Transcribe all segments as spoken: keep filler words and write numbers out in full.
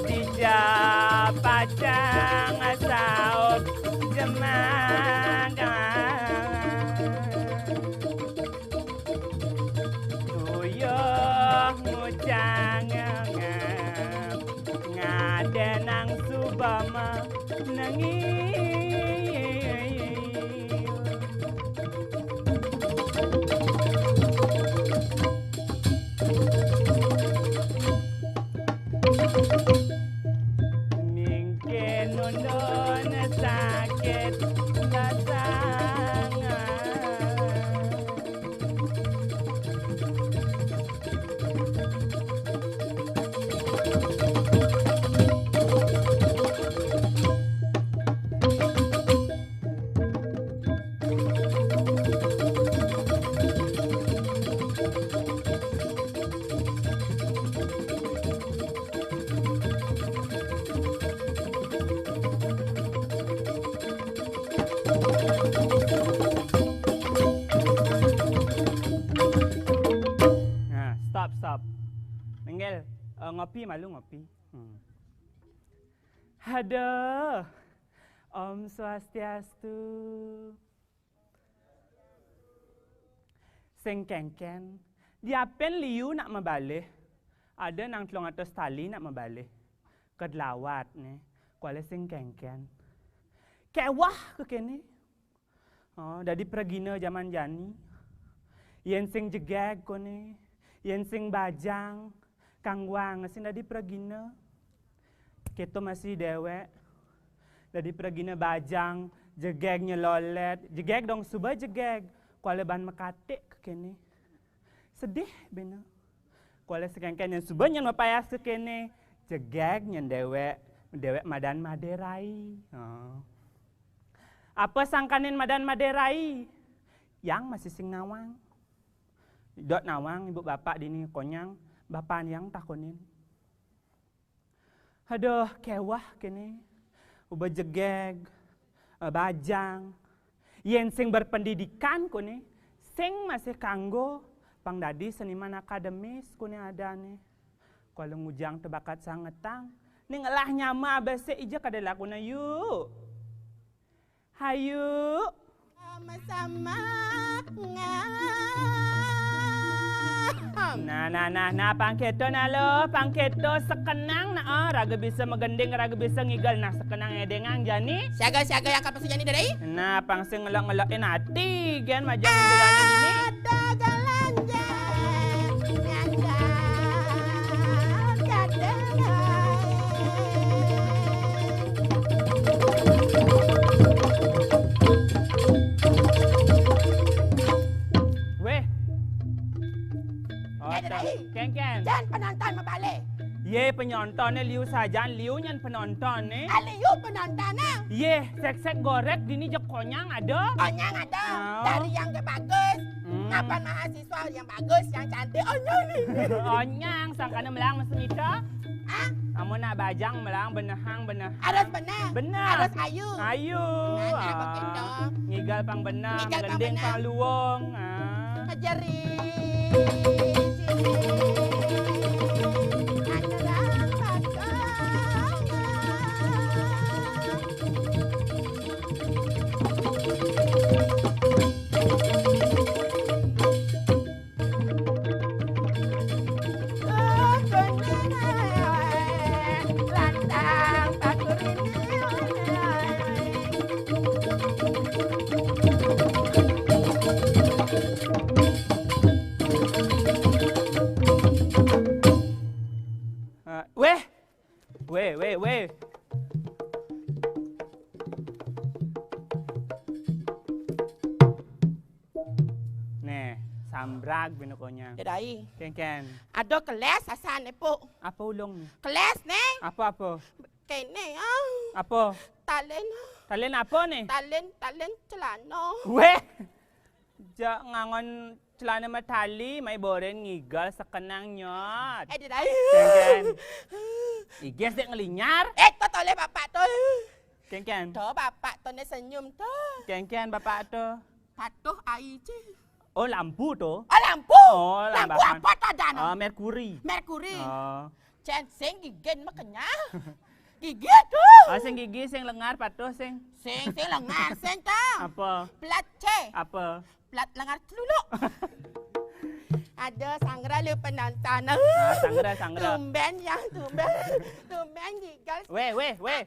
Dija pacang saup jemangga. Tuyuh ngucang ngap, ngadénang suba manengi. Mingkin undun sakit lasangan. Nah, stop, stop. Nenggel, eh, ngopi malu, ngopi. Hmm. Aduh. Om Swastiastu. Sing kénkén, diapin liu nak mabalih? Ada nang telung atus tali nak mabalih. Kedlawat né, kuala sing kénkén. Kéweh ké kéné. Oh, dadi pragina jaman jani. Yén sing jegég koné, yén sing bajang, kangguang sing dadi pragina. Kéto masih déwék. Dadi pragina bajang, jegég nyelolét, jegég dong suba jegég, kuala ban makatik ké kéné. Sedih béna. Kuala sing kénkén nyén suba nyén mapayas ké kéné, jegég nyén déwék, déwék madan madé rai. Oh. Apa sangkanin madan madé rai? Yang masih sing nawang. Dot nawang ibu bapak dini konyang, bapan yang takonin. Aduh, kéweh kéné. Uba jegég, eh, bajang. Yén sing berpendidikan koné, sing masih kanggo pang dadi seniman akademis koné adané. Kuala ngujang té bakat sangetang, né ngelah nyama abesik ija kada lakuna yu. Hayu. Sama-sama. Nah, nah, nah, nah, pang kéto nah lo, pang kéto sekenang nah, oh, raga bisa magending, raga bisa ngigel nah, sekenang édéngang jani. Siaga, siaga yang kapal sejani dari? Nah, pang sing ngelok-ngelokin ati, gén majang ngigel ini. Ada galanja. Wéh. Oh, kénkén. Jan penonton mabalih. Yé, penontonné liu sajan, liu nyén penontonné. Ah, liu penontonné. Yé, sék-sék gorék dini jeg konyang ada. Konyang ada. Oh. Dari yang bagus. Hmm. Apa mahasiswa yang bagus, yang cantik, onyang nih. Onyang, sangkana melang mesemita. Ah? Amun nak bajang melang benehang benehang. Harus beneh. Beneh. Harus ayu. Ayu. Nah, nah, ah, begitu. Ngigal pang beneh, ngigal pang ngelending beneh. Pang luung. Ah. Kejeri. Anyerang bakal. Eh, wéh, Wéh, wéh, wéh. Nih, sambrag bini konyang. Kedai. Kénkén. Ada kelés asané, Puk. Apa ulung nih? Kelés, Néng. Apa, apa? Kéné, ah. Apa? Talén. Talén apa nih? Talén, talén celana. Wéh. Jak ngangon celana matali, mai borén ngigal sekenang nyot. Eh, didai. Kénkén. Igés dék ngelinyar. Eh, to toleh bapak to. Kénkén. To bapak to né senyum to. Kénkén bapak to. Patuh ai ci. Oh, lampu to. Oh, lampu. Oh, lampu apa to adané? Oh, merkuri. Merkuri. Oh. Cén sing gigin mah kenyal. Gigi to. Oh, sing gigi sing lengar patuh sing. Sing sing lengar sing to. Apa? Plat C. Apa? Plat lengar celuluk. Ada sanggra lu penonton. Ah, sanggra sanggra. Tumben ya, tumben. Tumben gigal. Weh, weh, weh.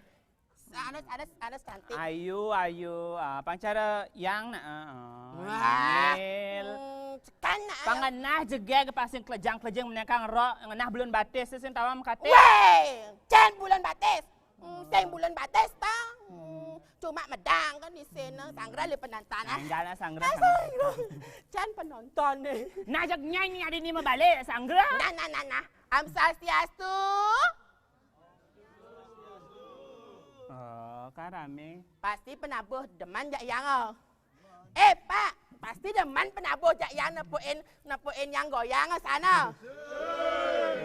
Anus, anus, anus cantik. Ayu, ayu. Ah, pang cara yang nak. Ah, ah. Wah. Hmm, cekan nak. Pang ngenah jegég pasing kelejang-kelejeng menékang ro, ngenah bulun batis sing tawam katé. Wéh, cén bulun batis. Hmm, sing bulun batis ta. Hmm, cuma medang kan di sini sanggra li penantanan. Sanggra lah sanggra. Ah, sanggra. Cén penonton nih. Nah, jak nyanyi ada ini mabalik sanggra. Nah, nah, nah, nah. Am Swastiastu. Oh, karame. Pasti penabuh demen jak yang. Eh, Pak, pasti demen penabuh jak yang nepuin nepuin yang goyang sana.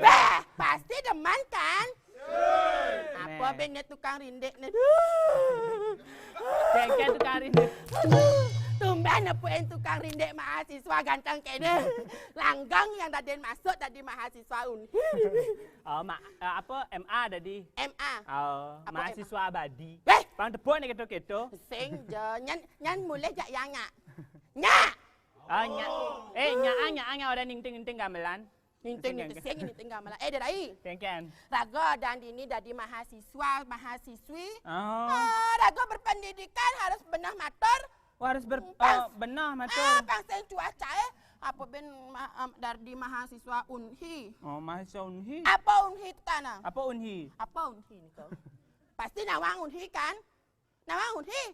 Bah, pasti demen kan? Apa bené tukang rindik né? Duh. Kénkén tukang rindik. Aduh, tumben nepuin tukang rindik mahasiswa ganteng kéné. Langgeng yang tadi masuk tadi mahasiswa Unhil. Oh, ma eh, apa M A tadi? M A. Oh, apa mahasiswa M A? Abadi. Wéh, bang tebuk nih keto-keto. Sing je, nyan nyan mulih jak yang nyak. Nyak. Ah, nyak. Eh, nyak ah, nyak ah, nyak orang ningting-ningting gamelan. Ningting ningting sing ningting gamelan. Eh, Dai. Kénkén. Raga dan dini dadi mahasiswa, mahasiswi. Oh. Ah, raga berpendidikan harus benah matur. Wah, harus ber, hmm, pas, oh, benah matur. Ah, pas sing cuacaé apa ben ma, um, dari mahasiswa Unhi. Oh, mahasiswa Unhi. Apa Unhi to kana? Apa Unhi? Apa Unhi nika? Pasti nawang Unhi kan? Nawang Unhi.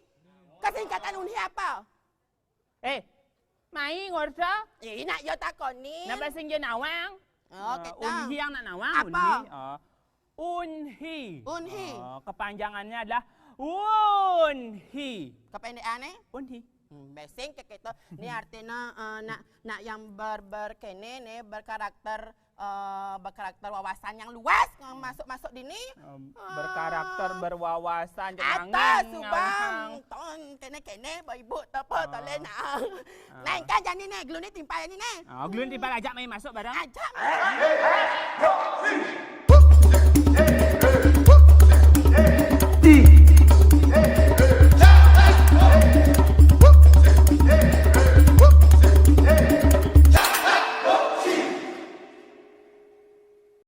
Kesingkatan Unhi apa? Eh, mai ngorta? Eh, nak yo takoni. Napa sing yo nawang? Oh, uh, kita. Unhi yang nak nawang, apa? Unhi. Oh. Unhi. Unhi. Oh, kepanjangannya adalah Unhi. Kependekannya? Unhi. Hmm, besing ke kita. Ini artinya uh, nak nak yang ber berkene nih berkarakter uh, berkarakter wawasan yang luas yang masuk masuk dini. Um, berkarakter berwawasan cek nanging subang ton kene kene bawa ibu tapa tole nak. Nah, kan jani nih, gluni timpal ini nih. Oh, gluni timpal ajak main masuk bareng. Ajak.